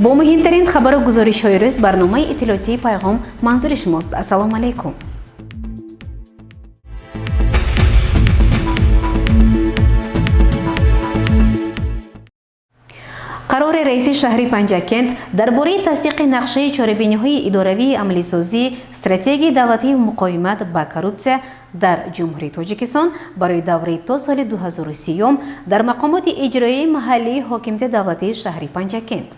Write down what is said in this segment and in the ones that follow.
Бо муҳимтарин хабару гузоришҳои рӯз барномаи иттилоотии «Пайғом» манзури шумост. Ассалому алайкум. Қарори раиси шаҳри Панҷакент дар бораи тасдиқи нақшаи чорабиниҳои идоравии амалисозии стратегияи давлатии муқовимат ба коррупсия дар Ҷумҳурии Тоҷикистон барои давраи то соли 2030 дар мақомоти иҷроияи маҳаллии ҳокимияти давлатии шаҳри Панҷакент.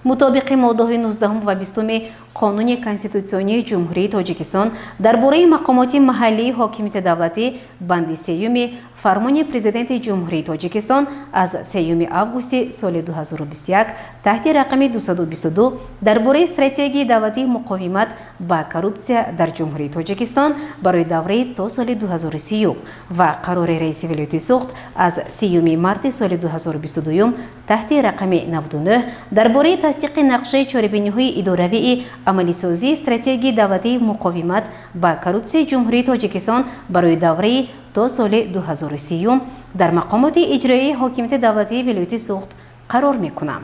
Мутобиқи моддаҳои 19 ва 20 Қонуни Конститутсионии Ҷумҳурии Тоҷикистон дар бораи мақомоти маҳаллии ҳокимияти давлатӣ, банди сеюми Фармони Президенти Ҷумҳурии Тоҷикистон аз 3 августи соли 2021 таҳти рақами 222 дар бораи стратегияи давлатии муқовимат ба коррупсия дар Ҷумҳурии Тоҷикистон барои давраи то соли 2030 ва қарори раиси вилояти Суғд аз 3 марти соли 2022 таҳти рақами 99 дар бораи тасдиқи нақшаи чорабиниҳои идоравии амалисозии стратегияи давлатии муқовимат ба коррупсияи Ҷумҳурии Тоҷикистон барои давраи то соли 2030 дар мақомоти иҷроияи ҳокимияти давлатии вилояти Суғд қарор мекунам.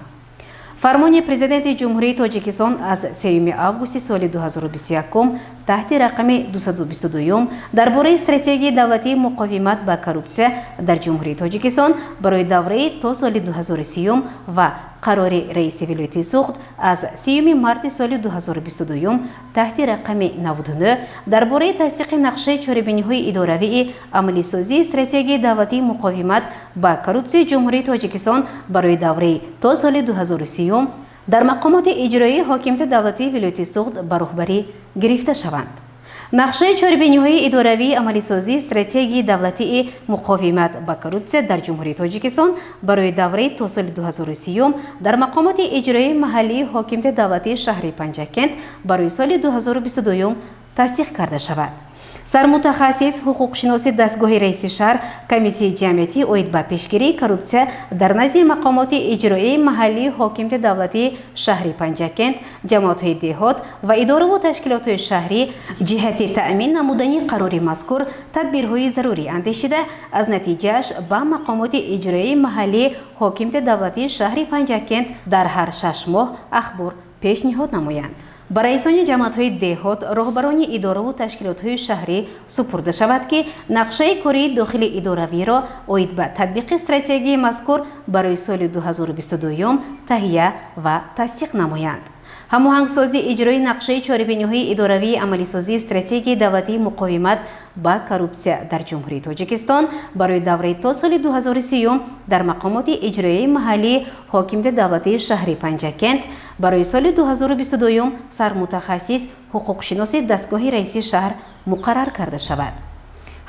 Фармони Президенти Ҷумҳурии Тоҷикистон аз 3 августи соли 2021 таҳти рақами 222 дар бораи стратегияи давлатии муқовимат ба коррупсия дар Ҷумҳурии Тоҷикистон барои давраи то соли 2030 ва қарори раиси вилояти Суғд аз 3 марти соли 2022 таҳти рақами 99 дар бораи тасдиқи нақшаи чорабиниҳои идоравии амалисозии стратегияи давлатии муқовимат ба коррупсияи Ҷумҳурии Тоҷикистон барои давраи то соли 2030 дар мақомоти иҷроии ҳокимияти давлатии вилояти Суғд ба роҳбарӣ гирифта шаванд. Нақшаи чорабиниҳои идоравии амалисозии стратегияи давлатии муқовимат ба коррупсия дар Ҷумҳурии Тоҷикистон барои давраи то соли 2030 дар мақомоти иҷроии маҳаллии ҳокимияти давлатии шаҳри Панҷакент барои соли 2022 тасдиқ карда шавад. Сармутахассис, ҳуқуқшиноси дастгоҳи раиси шаҳр, Комиссияи ҷамъиятӣ оид ба пешгирии коррупсия дар назди мақомоти иҷроияи маҳаллии ҳокимияти давлатии шаҳри Панҷакент, ҷамоатҳои деҳот ва идораву ташкилотҳои шаҳрӣ ҷиҳати таъмин намудани қарори мазкур тадбирҳои зарурӣ андешида, аз натиҷааш ба мақомоти иҷроияи маҳаллии ҳокимияти давлатии шаҳри Панҷакент дар ҳар 6 моҳ ахбор пешниҳод намоянд. Ба раисони ҷамоатҳои деҳот, роҳбарони идораву ташкилотҳои шаҳрӣ супурда шавад, ки нақшаи кории дохили идоравиро оид ба татбиқи стратегияи мазкур барои соли 2022 таҳия ва тасдиқ намоянд. Ҳамоҳангсозии иҷрои нақшаи чорабиниҳои идоравии амалисозии стратегияи давлатии муқовимат ба коррупсия дар Ҷумҳурии Тоҷикистон барои давраи то соли 2030 дар мақомоти иҷроияи маҳаллии ҳокимияти давлатии шаҳри Панҷакент барои соли 2022 сармутахассис, ҳуқуқшиноси дастгоҳи раиси шаҳр муқаррар карда шавад.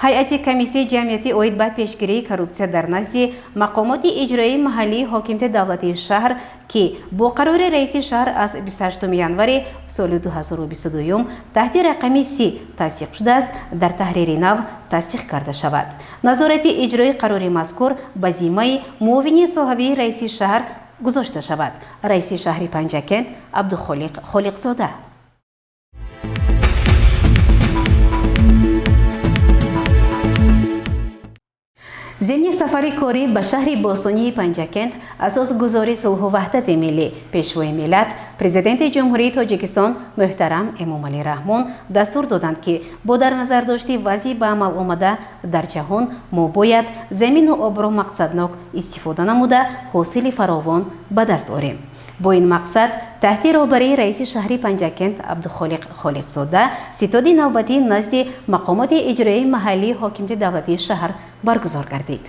Ҳайати Комиссияи ҷамъиятӣ оид ба пешгирии коррупсия дар назди мақомоти иҷроияи маҳаллии ҳокимияти давлатии шаҳр, ки бо қарори раиси шаҳр аз 28 январи соли 2022 таҳти рақами 30 тасдиқ шудааст, дар таҳрири нав тасдиқ карда шавад. Назорати иҷрои қарори мазкур ба зиммаи муовини соҳавии раиси шаҳр гузошта шавад. Раиси шаҳри Панҷакент Абдухолиқ Холиқзода. Зимни сафари корӣ ба шаҳри бостонии Панҷакент асосгузори сулҳу ваҳдати миллӣ, Пешвои миллат, Президенти Ҷумҳурии Тоҷикистон муҳтарам Эмомалӣ Раҳмон дастур доданд, ки бо дар назардошти вазъи ба амал омада дар ҷаҳон мо бояд замину обро мақсаднок истифода намуда, ҳосили фаровон ба даст орем. Бо ин мақсад таҳти роҳбарии раиси шаҳри Панҷакент Абдухолиқ Холиқзода ситоди навбатӣ назди мақомоти иҷроияи маҳаллии ҳокимияти давлатии шаҳр баргузор гардид.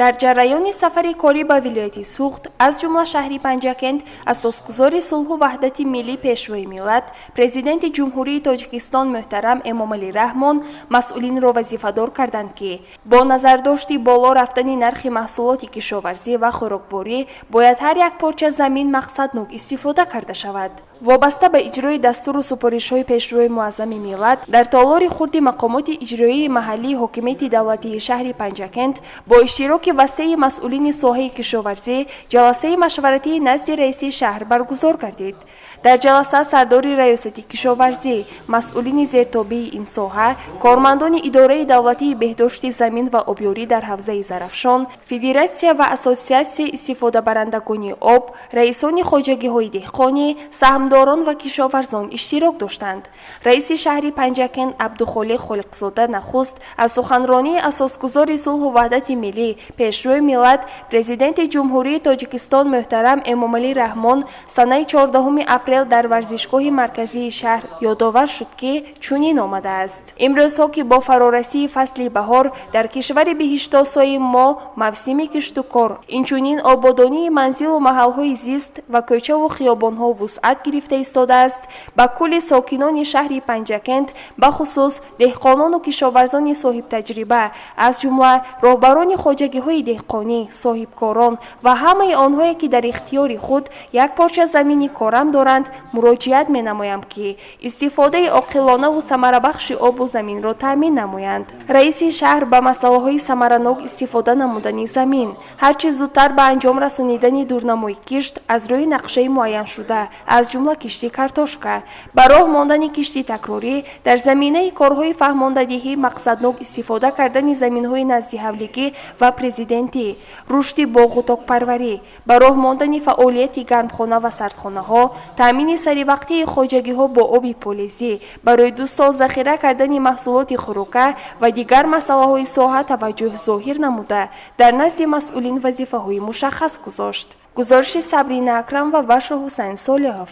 Дар ҷараёни сафари корӣ ба вилояти Суғд, аз ҷумла шаҳри Панҷакент, асосгузори сулҳу ваҳдати миллӣ, Пешвои миллат, Президенти Ҷумҳурии Тоҷикистон муҳтарам Эмомалӣ Раҳмон масъулинро вазифадор карданд, ки бо назардошти боло рафтани нархи маҳсулоти кишоварзӣ ва хӯрокворӣ бояд ҳар як порча замин мақсаднок истифода карда шавад. Вобаста ба иҷрои дастуру супоришҳои Пешвои муаззами миллат, дар толори хурди мақомоти иҷроии маҳаллии ҳокимияти давлатии шаҳри Панҷакент бо иштироки васеи масъулини соҳаи кишоварзӣ ҷаласаи машваратии назди раиси шаҳр баргузор гардид. Дар ҷаласа сардори раёсати кишоварзӣ, масъулини зертобеи ин соҳа, кормандони идораи давлатии беҳдошти замин ва обёрӣ дар ҳавзаи Зарафшон, федератсия ва ассотсиатсияи истифодабарандагони об, раисони хоҷагиҳои деҳқонӣ, саҳмдорон ва кишоварзон иштирок доштанд. Раиси шаҳри Панҷакент Абдухолиқ Холиқзода нахуст аз суханронии асосгузори сулҳу ваҳдати миллӣ, Пешвои миллат, Президенти Ҷумҳурии Тоҷикистон муҳтарам Эмомалӣ Раҳмон санаи 14 апрел дар варзишгоҳи марказии шаҳр ёдовар шуд, ки чунин омадааст: Имрӯзҳо, ки бо фарорасии фасли баҳор дар кишвари биҳиштосои мо мавсими киштукор, инчунин ободонии манзилу маҳалҳои зист ва кӯчаву хиёбонҳо вусъат гирифта истодааст, ба кулли сокинони шаҳри Панҷакент, бахусус деҳқонону кишоварзони соҳибтаҷриба, аз ҷумла роҳбарони хоҷагиҳои деҳқонӣ, соҳибкорон ва ҳамаи онҳое, ки дар ихтиёри худ як порча замини корам доранд, муроҷиат менамоям, ки истифодаи оқилонаву самарабахши обу заминро таъмин намоянд. Раиси шаҳр ба масъалаҳои самаранок истифода намудани замин, ҳарчи зудтар ба анҷом расонидани дурнамои кишт аз рӯи нақшаи муайяншуда, аз ҷумла кишти картошка, ба роҳ мондани кишти такрорӣ, дар заминаи корҳои фаҳмондадиҳӣ мақсаднок истифода кардани заминҳои наздиҳавлигӣ ва президентӣ, рушди боғу токпарварӣ, ба роҳ мондани фаъолияти гармхона ва сардхонаҳо, таъмини саривақтии хоҷагиҳо бо оби полезӣ, барои 2 сол захира кардани маҳсулоти хӯрока ва дигар масъалаҳои соҳа таваҷҷӯҳ зоҳир намуда, дар назди масъулин вазифаҳои мушаххас гузошт. Гузориши Сабрина Акрамова ва Шоҳҳусайн Солиҳов.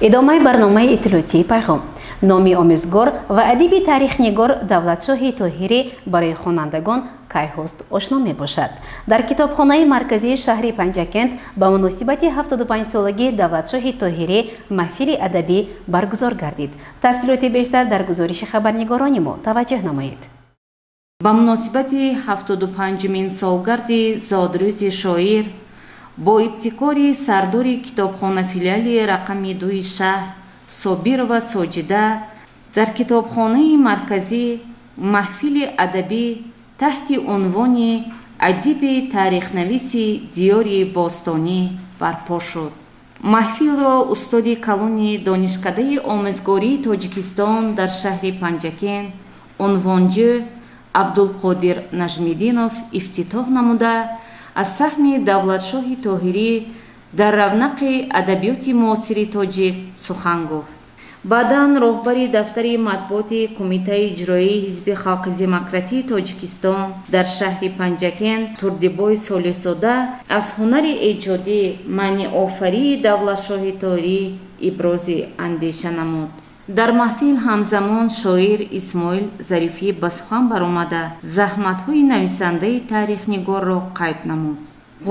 Идомаи барномаи иттилоотии «Пайғом». Номи омӯзгор ва адиби таърихнигор Давлатшоҳи Тоҳирӣ барои хонандагон кайҳост ошно мебошад. Дар китобхонаи марказии шаҳри Панҷакент ба муносибати 75-солагии Давлатшоҳи Тоҳирӣ маҳфили адабӣ баргузор гардид. Тафсилоти бештар дар гузориши хабарнигорони мо таваҷҷӯҳ намоед. Ба муносибати 75-умин солгарди зодрӯзи шоир бо ибтикори сардори китобхона филиали рақами 2-и шаҳр Собирова Соҷида дар китобхонаи марказӣ маҳфили адабӣ таҳти унвони «Адиби таърихнависи диёри бостонӣ» барпо шуд. Маҳфилро устоди калони Донишкадаи омӯзгории Тоҷикистон дар шаҳри Панҷакент унвонҷӯ Абдулқодир Наҷмиддинов ифтитоҳ намуда, аз саҳми Давлатшоҳи Тоҳирӣ дар равнақи адабиёти муосири тоҷик сухан гуфт. Баъдан роҳбари дафтари матбуоти Кумитаи иҷроии Ҳизби халқи демократии Тоҷикистон дар шаҳри Панҷакент Турдибой Солиҳзода аз ҳунари эҷодӣ, маъниофарии Давлатшоҳи Тоҳирӣ ибрози андеша намуд. Дар маҳфил ҳамзамон шоир Исмоил Зарифӣ ба сухан баромада, заҳматҳои нависандаи таърихнигорро қайд намуд.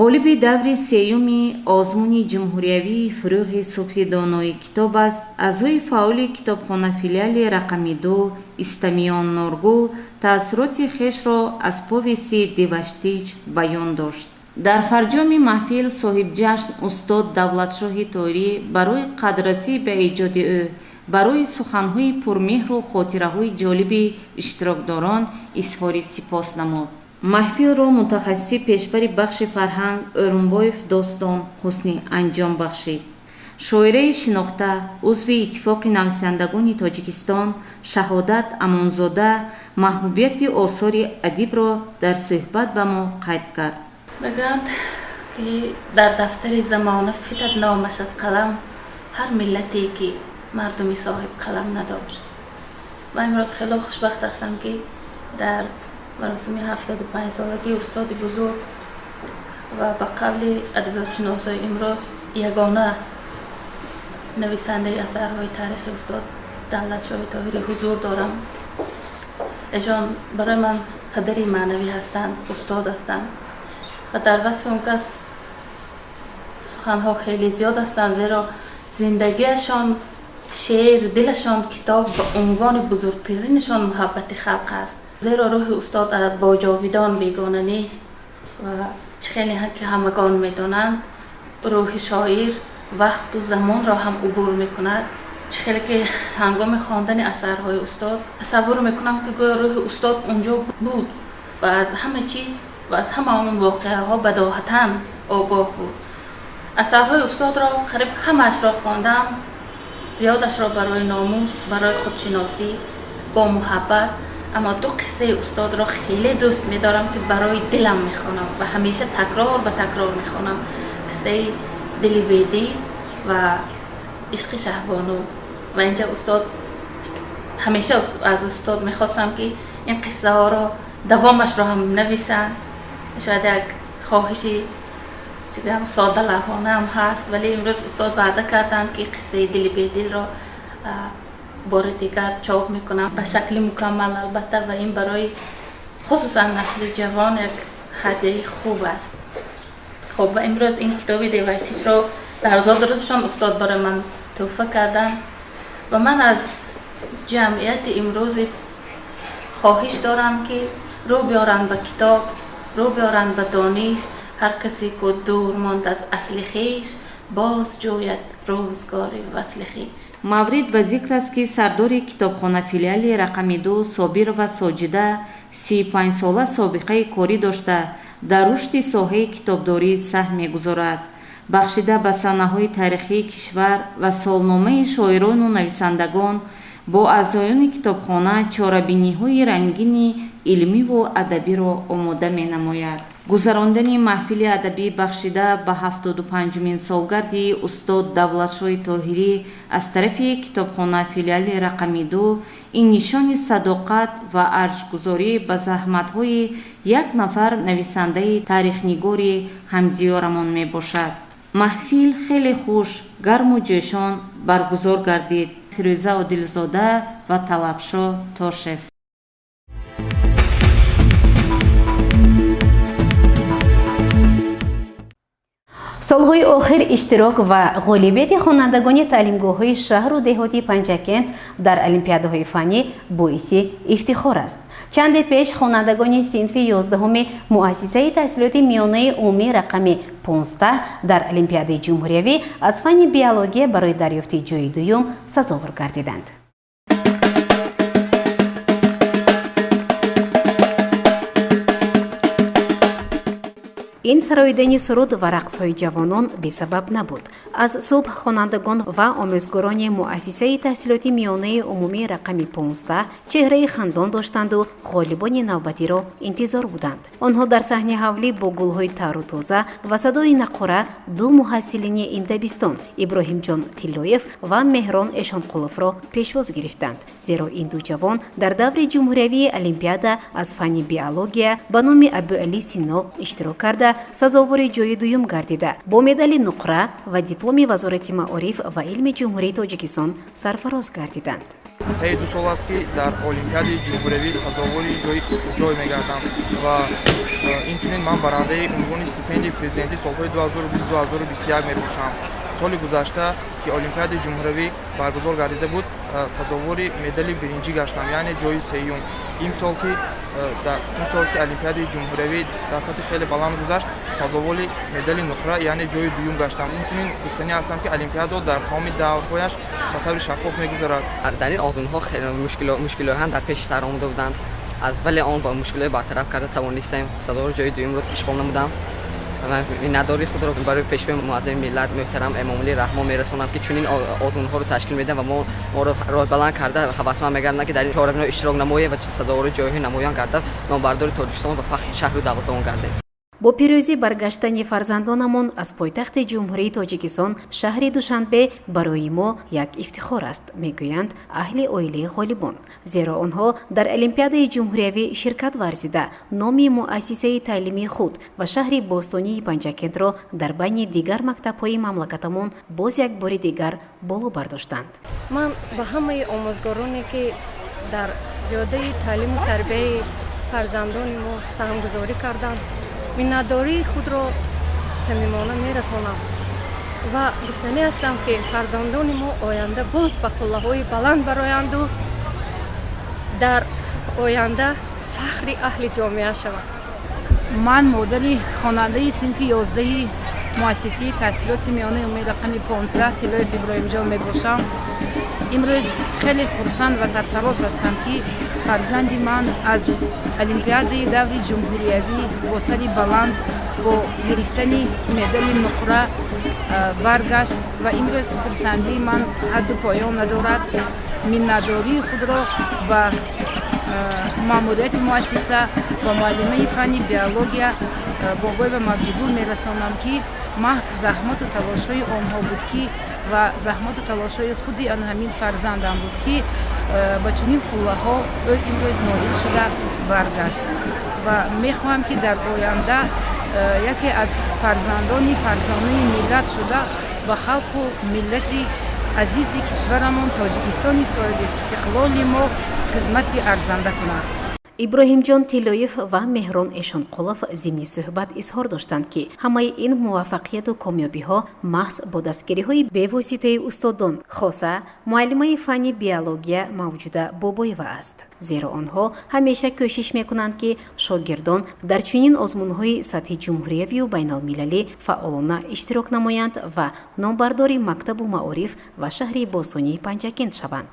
Ғолиби даври сеюми озмуни ҷумҳуриявии «Фурӯғи субҳи донои китоб» аст аъзои фаъоли китобхона филиали рақами 2 Истамиён Норгул таассуроти хешро аз повести «Деваштич» баён дошт. Дар фарҷоми маҳфил соҳибҷашн устод Давлатшоҳи Тоҳирӣ барои қадррасӣ ба эҷоди ӯ, барои суханҳои пурмеҳру хотираҳои ҷолиби иштирокдорон изҳори сипос намуд. Маҳфилро мутахассиси пешбари бахши фарҳанг Ӯрунбоев Достон ҳусни анҷом бахшид. Шоираи шинохта, узви Иттифоқи нависандагони Тоҷикистон Шаҳодат Амонзода маҳбубияти осори адибро дар суҳбат ба мо қайд кард. Мегӯянд, ки дар дафтари замона фитад номаш аз қалам ҳар миллате, ки мардуми соҳиб қалам надошт. Ман имрӯз хело хушбахт ҳастам, ки дар маросими 75-солагии устоди бузург ва ба қавли адабиётшиносои имрӯз ягона нависандаи асарҳои таърихи устод Давлатшоҳи Тоҳирӣ ҳузур дорам. Эшон барои ман падари маънавӣ ҳастанд, устод ҳастанд ва дар васфи он кас суханҳо хеле зиёд ҳастанд, зеро зиндагиашон шеър, дилашон китоб ва унвони бузургтаринашон муҳаббати халқ аст. Зеро рӯҳи устод бо ҷовидон бегона нест ва чӣ хеле ки ҳамагон медонанд, рӯҳи шоир вақту замонро ҳам убур мекунад. Чӣ хеле ки ҳангоми хондани асарҳои устод тасаввур мекунам, ки гӯё рӯҳи устод унҷо буд ва аз ҳама чиз ва аз ҳама он воқеаҳо бадоҳатан огоҳ буд. Асарҳои устодро қариб ҳамаашро хондам, зиёдашро барои номус, барои худшиносӣ, бо муҳаббат. Аммо ду қиссаи устодро хеле дӯст медорам, ки барои дилам мехонам ва ҳамеша такрор ба такрор мехонам. Қиссаи дили бедил ва ишқи шаҳбону. Ва инҷа устод, ҳамеша аз устод мехостам, ки ин қиссаҳоро давомашро ҳам нависанд. Шояд як хоҳиши чигам сода лавҳонаам ҳаст, вале имрӯз устод ваъда карданд, ки қиссаи дили бедилро бори дигар чоп мекунам ба шакли мукаммал, албатта, ва ин барои хусусан насли ҷавон як ҳадияи хуб аст. Хуб, ва имрӯз ин китоби Девайтичро дар зодрӯзшон устод барои ман тӯҳфа карданд ва ман аз ҷамъияти имрӯзи хоҳиш дорам, ки рӯ биёранд ба китоб, рӯ биёранд ба дониш. Ҳар касе ку дур монд аз асли хеш, боз ҷӯяд рӯзгори васли хеш. Маврид ба зикр аст, ки сардори китобхона филиали рақами 2 Собирова Соҷида 35сола собиқаи корӣ дошта, дар рушди соҳаи китобдорӣ саҳм мегузорад. Бахшида ба саҳнаҳои таърихии кишвар ва солномаи шоирону нависандагон бо аъзоёни китобхона чорабиниҳои рангини илмиву адабиро омода менамояд. Гузарондани маҳфили адабӣ бахшида ба 75-умин солгарди устод Давлатшоҳи Тоҳирӣ аз тарафи китобхона филиали рақами 2 ин нишони садоқат ва арҷгузорӣ ба заҳматҳои як нафар нависандаи таърихнигори ҳамдиёрамон мебошад. Маҳфил хеле хуш, гарму ҷӯшон баргузор гардид. Фирӯза Одилзода ва Талабшоҳ Тошев. Солҳои охир иштирок ва ғолибияти хонандагони таълимгоҳҳои шаҳру деҳоти Панҷакент дар олимпиадаҳои фаннӣ боиси ифтихор аст. Чанде пеш хонандагони синфи 11-уми муассисаи таҳсилоти миёнаи умумӣ рақами 15 дар олимпиадаи ҷумҳуриявӣ аз фанни биология барои дарёфти ҷои дуюм сазовор гардиданд. Ин сароидани суруд ва рақсҳои ҷавонон бесабаб набуд. Аз субҳ хонандагон ва омӯзгорони муассисаи таҳсилоти миёнаи умумӣ рақами 15 чеҳраи хандон доштанду ғолибони навбатиро интизор буданд. Онҳо дар саҳни ҳавлӣ бо гулҳои тару тоза ва садои нақора ду муҳассилини ин дабистон, Иброҳимҷон Тиллоев ва Меҳрон Эшонқуловро пешвоз гирифтанд, зеро ин ду ҷавон дар даври ҷумҳуриявии олимпиада аз фанни биология ба номи Абуалӣ Сино иштирок карда, сазовори ҷои дуюм гардида, бо медали нуқра ва дипломи Вазорати маориф ва илми Ҷумҳурии Тоҷикистон сарфароз гардиданд. Тайи 2 сол аст, ки дар олимпиадаи ҷумҳуриявӣ сазовори ҷой мегардам ва инчунин ман барандаи унвони стипендияи президентӣ солҳои 2020-2021 мебошам. Соли гузашта, ки олимпиадаи ҷумҳуриявӣ баргузор гардида буд, сазовори медали биринҷӣ гаштам, яъне ҷои сеюм. Имсол, ки олимпиадаи ҷумҳуриявӣ дар сатҳи хеле баланд гузашт, сазовори медали нуқра, яъне ҷои дуюм гаштам. Инчунин гуфтанӣ ҳастам, ки олимпиада дар тамоми даврҳояш ба таври шаффоф мегузарад. Дар ин озмунҳо хеле мушкилиҳо дар пеши сар омада буданд, аз вале он бо мушкилиҳои бартараф карда тавонистем, сазовори ҷои дуюмро ишғол намудам. Миннатдории худро барои пешвои муаззами миллат муҳтарам Эмомалӣ Раҳмон мерасонам, ки чунин озмунҳоро ташкил медиҳанд ва моро роҳбаланд карда, ҳавасманд мегардонанд, ки дар ин чорабиниҳо иштирок намоем ва сазовори ҷойҳои намоён гарда, номбардори Тоҷикистон ва фахри шаҳру давлатамон гардем. Бо пирӯзӣ баргаштани фарзандонамон аз пойтахти Ҷумҳурии Тоҷикистон, шаҳри Душанбе, барои мо як ифтихор аст, мегӯянд аҳли оилаи ғолибон, зеро онҳо дар олимпиадаи ҷумҳуриявӣ ширкат варзида, номи муассисаи таълимии худ ва шаҳри бостонии Панҷакентро дар байни дигар мактабҳои мамлакатамон боз як бори дигар боло бардоштанд. Ман ба ҳамаи омӯзгороне, ки дар ҷодаи таълиму тарбияи фарзандони мо саҳмгузорӣ карданд, миннатдории худро самимона мерасонам ва гуфтанӣ ҳастам, ки фарзандони мо оянда боз ба қуллаҳои баланд бароянду дар оянда фахри аҳли ҷомеа шаванд. Ман модари хонандаи синфи 11-и муассисаи таҳсилоти миёнаи умумии рақами 15 Тиллоев Иброҳимҷон мебошам. Имрӯз хеле хурсанд ва сарфароз ҳастам, ки фарзанди ман аз олимпиадаи даври ҷумҳуриявӣ бо сари баланд, бо гирифтани медали нуқра баргашт ва имрӯз хурсандии ман ҳадду поён надорад. Миннатдории худро ба маъмурияти муассиса, ба муаллимаи фанни биология Бобоева Мавҷигул мерасонам, ки маҳз заҳмату талошҳои онҳо буд, ки ва заҳмату талошҳои худи ан ҳамин фарзандам буд, ки ба чунин қуллаҳо ӯ имрӯз ноил шуда баргашт, ва мехоҳам, ки дар оянда яке аз фарзандони фарзонаи миллат шуда, ба халқу миллати азизи кишварамон, Тоҷикистони соҳиби истиқлоли мо, хизмати арзанда кунад. Иброҳимҷон Тиллоев ва Меҳрон Эшонқулов зимни суҳбат изҳор доштанд, ки ҳамаи ин муваффақияту комёбиҳо маҳз бо дастгириҳои бевоситаи устодон, хоса муаллимаи фанни биология Мавҷуда Бобоева аст, зеро онҳо ҳамеша кӯшиш мекунанд, ки шогирдон дар чунин озмунҳои сатҳи ҷумҳуриявию байналмилалӣ фаъолона иштирок намоянд ва номбардори мактабу маориф ва шаҳри бостонии Панҷакент шаванд.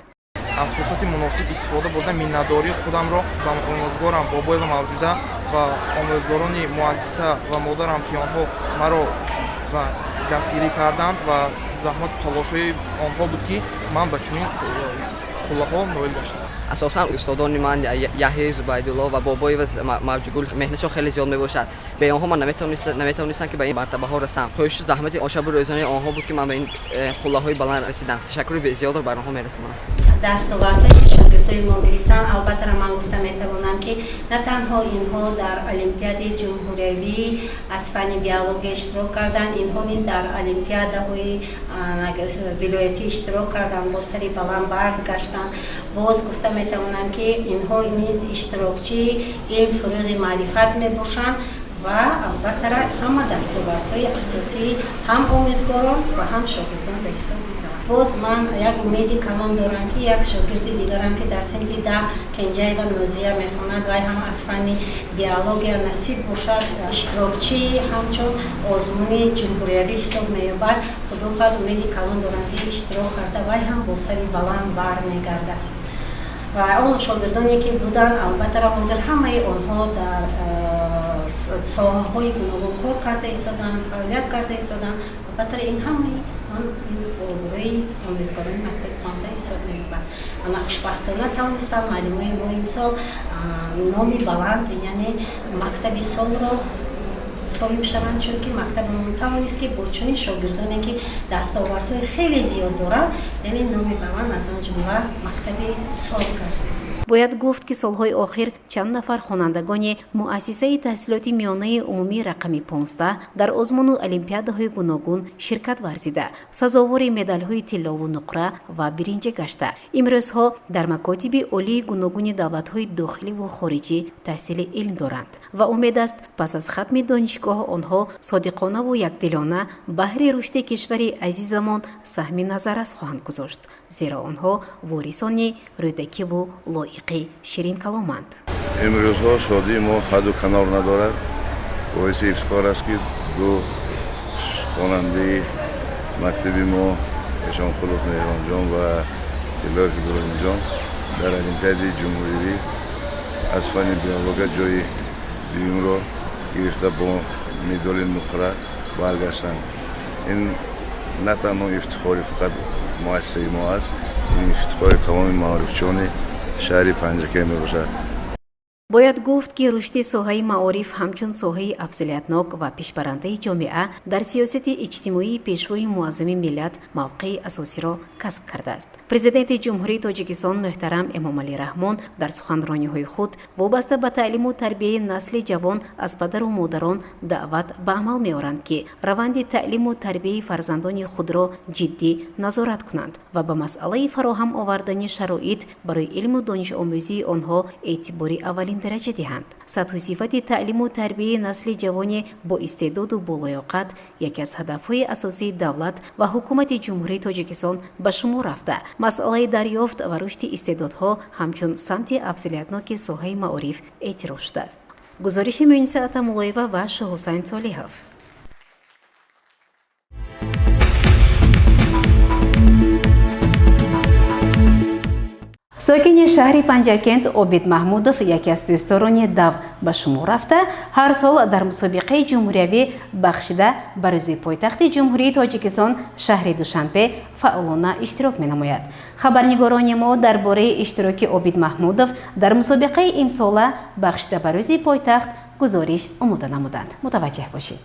Аз фурсати муносиб истифода бурда, миннатдории худамро ба омӯзгорам Бобоева Мавҷуда ва омӯзгорони муассиса ва модарам, ки онҳо маро дастгирӣ карданд ва заҳмату талошҳои онҳо буд, ки ман ба чунин қуллаҳо ноил гаштам. Асосан устодони ман Яҳёи Зубайдулло ва Бобоева Мавҷугул меҳнатшон хеле зиёд мебошад. Бе онҳо ман наметавонистам, ки ба ин мартабаҳо расам. Кӯшишу заҳмати шабу рӯзонаи онҳо буд, ки ман ба ин қуллаҳои баланд расидам. Ташаккури зиёдро бар онҳо мерасонам. Дастовардҳое, ки шогирдои мо гирифтанд, албатта, ман гуфта метавонам, ки на танҳо инҳо дар олимпиадаи ҷумҳуриявӣ аз фанни биология иштирок карданд, инҳо низ дар олимпиадаҳои вилоятӣ иштирок карданд, бо сари баланд баргаштанд. Боз гуфта метавонам, ки инҳо низ иштирокчии илм, фурӯғи маърифат мебошанд ва албатта, ҳама дастовардҳои асосии ҳам омӯзгорон ва ҳам шогирдон ба ҳисоб мераванд. Боз ман як умеди калон дорам, ки як шогирди дигарам, ки дар синфи 10 Кенҷаева Нозия мехонад, вай ҳам аз фанни биология насиб бошад, иштирокчии ҳамчун озмуни ҷумҳуриявӣ ҳисоб меёбад. Худо хоҳад, умеди калон дорам, ки иштирок карда, вай ҳам бо сари баланд бармегардад. Ва он шогирдоне, ки буданд, албатта, ҳозир ҳамаи онҳо дар соҳаҳои гуногун кор карда истоданд, фаъолият карда истоданд. Албатта, ин ҳамаи он ин обрӯи омӯзгорони мактаби 15 ҳисоб меёбад. Ана, хушбахтона тавонистам муаллимои мо имсол номи баланд, яъне мактаби солро соҳиб шаванд, чунки мактабамон тавонист, ки бо чунин шогирдоне, ки дастовардҳои хеле зиёд доранд, яъне номи баланд, аз он ҷумла мактаби сол кард. Бояд гуфт, ки солҳои охир чанд нафар хонандагони муассисаи таҳсилоти миёнаи умумии рақами 15 дар озмуну олимпиадаҳои гуногун ширкат варзида, сазовори медалҳои тиллову нуқра ва биринҷӣ гашта, имрӯзҳо дар макотиби олии гуногуни давлатҳои дохиливу хориҷӣ таҳсили илм доранд ва умед аст, пас аз хатми донишгоҳ онҳо содиқонаву якдилона баҳри рушди кишвари азизамон саҳми назаррас хоҳанд гузошт, зеро онҳо ворисони Рӯдакиву Лоиқи ширинкаломанд. Имрӯзҳо шодии мо ҳадду канор надорад. Боиси ифтихор аст, ки ду хонандаи мактаби мо, Эшонқулов Меҳронҷон ва Тиллоев Иброҳимҷон, дар олимпиадаи ҷумҳуривӣ аз фанни биология ҷои дуюмро гирифта, бо медоли нуқра баргаштанд. Ин на танҳо ифтихори фақат муассисаи мо аст, ин ифтихори тамоми маорифчони шаҳри Панҷакент мебошад. Бояд гуфт, ки рушди соҳаи маориф ҳамчун соҳаи афзалиятнок ва пешбарандаи ҷомеа дар сиёсати иҷтимоии Пешвои Муаззами миллат мавқеи асосиро касб кардааст. Президенти Ҷумҳурии Тоҷикистон муҳтарам Эмомалӣ Раҳмон дар суханрониҳои худ вобаста ба таълиму тарбияи насли ҷавон аз падару модарон даъват ба амал меоранд, ки раванди таълиму тарбияи фарзандони худро ҷиддӣ назорат кунанд ва ба масъалаи фароҳам овардани шароит барои илму донишомӯзии онҳо эътибори аввалин дараҷа диҳанд. Сатҳу сифати таълиму тарбияи насли ҷавоне бо истеъдоду болоёқат яке аз ҳадафҳои асосии давлат ва ҳукумати Ҷумҳурии Тоҷикистон ба шумор рафта, масъалаи дарёфт ва рушди истеъдодҳо ҳамчун самти афзалиятноки соҳаи маориф эътироф шудааст. Гузориши Муниса Атамуллоева ва Шоҳҳусайн Солиҳов. Сокини шаҳри Панҷакент Обид Маҳмудов яке аз дӯстдорони дав ба шумор рафта, ҳар сол дар мусобиқаи ҷумҳуриявӣ, бахшида ба рӯзи пойтахти Ҷумҳурии Тоҷикистон, шаҳри Душанбе, фаъолона иштирок менамояд. Хабарнигорони мо дар бораи иштироки Обид Маҳмудов дар мусобиқаи имсола, бахшида ба рӯзи пойтахт, гузориш омода намуданд. Мутаваҷҷеҳ бошед.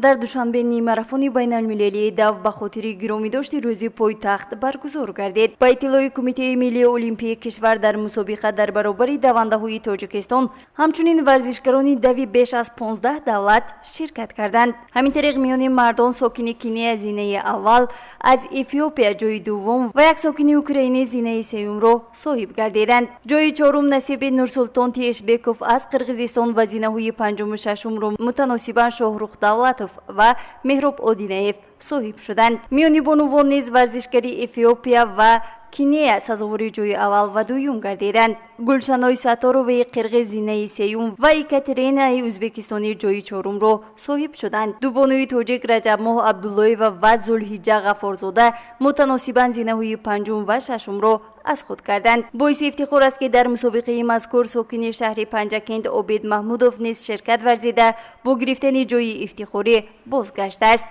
Дар Душанбе ниммарафони байналмилалии дав ба хотири гиромидошти рӯзи пойтахт баргузор гардид. Ба иттилои Кумитаи миллии олимпии кишвар, дар мусобиқа дар баробари давандаҳои Тоҷикистон ҳамчунин варзишгарони дави беш аз 15 давлат ширкат карданд. Ҳамин тариқ, миёни мардон сокини Кинея зинаи аввал, аз Эфиопия ҷои дуввум ва як сокини Украина зинаи сеюмро соҳиб гардиданд. Ҷои чорум насиби Нурсултон Тиешбеков аз Қирғизистон ва зинаҳои панҷуму шашумро мутаносибан Шоҳрух Давлатов ва Меҳроб Одинаев соҳиб шуданд. Миёни бонувон низ варзишгари Эфиопия ва Кинея сазовори ҷои аввал ва дуюм гардиданд. Гулшаной Сатороваи қирғиз зинаи сеюм ва Екатеринаи ӯзбекистонӣ ҷои чорумро соҳиб шуданд. Ду бонуи тоҷик, Раҷабмоҳ Абдуллоева ва Зулҳиҷа Ғафорзода, мутаносибан зинаҳои панҷум ва шашумро аз худ карданд. Боиси ифтихор аст, ки дар мусобиқаи мазкур сокини шаҳри Панҷакент Обид Маҳмудов низ ширкат варзида, бо гирифтани ҷои ифтихорӣ бозгаштааст.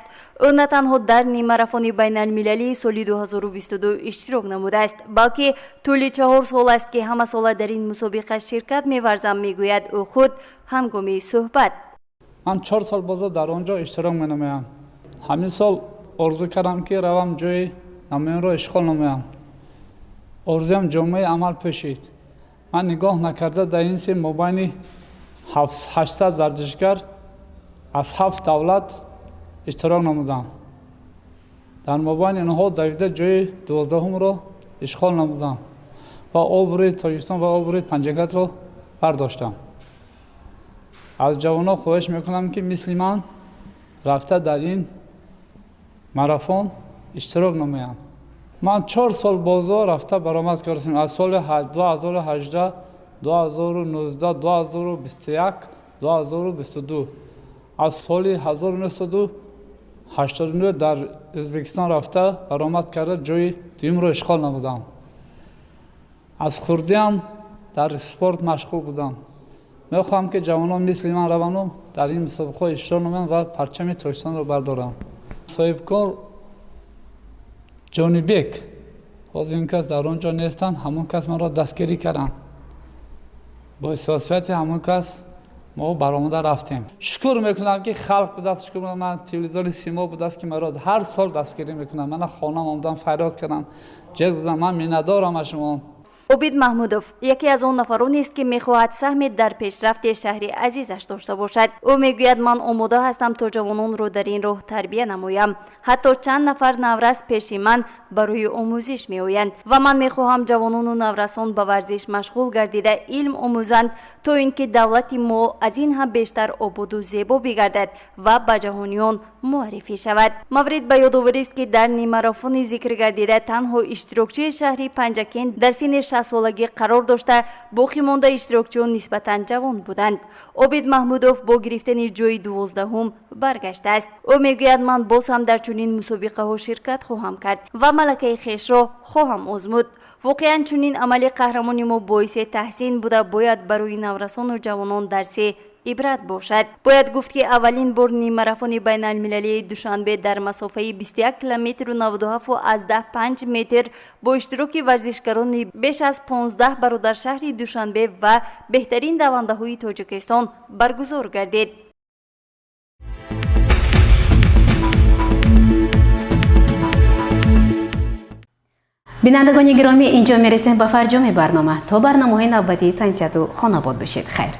Ӯ на танҳо дар ниммарафони байналмилалии соли 2022 иштирок намудааст, балки тӯли 4 сол аст, ки ҳамасола дар ин мусобиқа ширкат меварзам, мегӯяд ӯ худ ҳангоми суҳбат. Ман 4 сол боза дар он ҷо иштирок менамоям. Ҳамин сол орзу кардам, ки равам, ҷои намоёнро ишғол намоям. Орзуям ҷомаи амал пӯшид. Ман нигоҳ накарда, дар ин се мобайни 800 варзишгар аз ҳафт давлат иштирок намудам. Дар мобайни инҳо давида, ҷои 12-умро ишғол намудам ва обрӯи Тоҷикистон ва обрӯи Панҷакентро бардоштам. Аз ҷавонон хоҳиш мекунам, ки мисли ман рафта, дар ин марафон иштирок намоянд. Ман 4 сол бозо рафта баромад кардам, аз соли 2018, 2019, 2021, 2022. Аз соли 1989 дар Ӯзбекистон рафта баромад карда, ҷои дуюмро ишғол намудам. Аз хурдиам дар спорт машғул будам. Мехоҳам, ки ҷавонон мисли ман раванду дар ин мусобиқаҳо иштирок намоянд ва парчами Тоҷикистонро бардоранд. Соҳибкор Ҷонибек, ҳозир ин кас дар он ҷо нестанд, ҳамон кас маро дастгирӣ карданд. Бо сиёсияти ҳамон кас мо баромада рафтем. Шукр мекунам, ки халқ будааст, шукр ман телевизиони Симо будааст, ки маро ҳар сол дастгирӣ мекунад. Мана хонам омадам, фарёд кардам, ҷеғ задам. Ман миннатдорам аз шумо. Обид Маҳмудов яке аз он нафаронест, ки мехоҳад саҳме дар пешрафти шаҳри азизаш дошта бошад. Ӯ мегӯяд: «Ман омода ҳастам, то ҷавононро дар ин роҳ тарбия намоям. Ҳатто чанд нафар наврас пеши ман барои омӯзиш меоянд ва ман мехоҳам ҷавонону наврасон ба варзиш машғул гардида, илм омӯзанд, то ин ки давлати мо аз ин ҳам бештар ободу зебо бигардад ва ба ҷаҳониён муаррифӣ шавад». Маврид ба ёдоварист, ки дар ниммарафони зикр гардида танҳо иштирокчии шаҳри Панҷакент дар синни 60-солагӣ қарор дошта, боқӣ монда иштирокчиён нисбатан ҷавон буданд. Обид Маҳмудов бо гирифтани ҷои 12-ҳум баргаштааст. Ӯ мегӯяд: «Ман боз ҳам дар чунин мусобиқаҳо ширкат хоҳам кард ва малакаи хешро хоҳам озмуд». Воқеан, чунин амали қаҳрамони мо боиси таҳсин буда, бояд барои наврасону ҷавонон дарси Ибрат бошад. Бояд гуфт, ки аввалин бор ниммарафони байналмилалии Душанбе дар масофаи 21 километру 97,5 метр бо иштироки варзишгарони беш аз 15 бародаршаҳри Душанбе ва беҳтарин давандаҳои Тоҷикистон баргузор гардид. Бинандагони гиромӣ, инҷо мерасем ба фарҷоми барнома. То барномаҳои навбатӣ тансиҳату хонобод бошед. Хайр.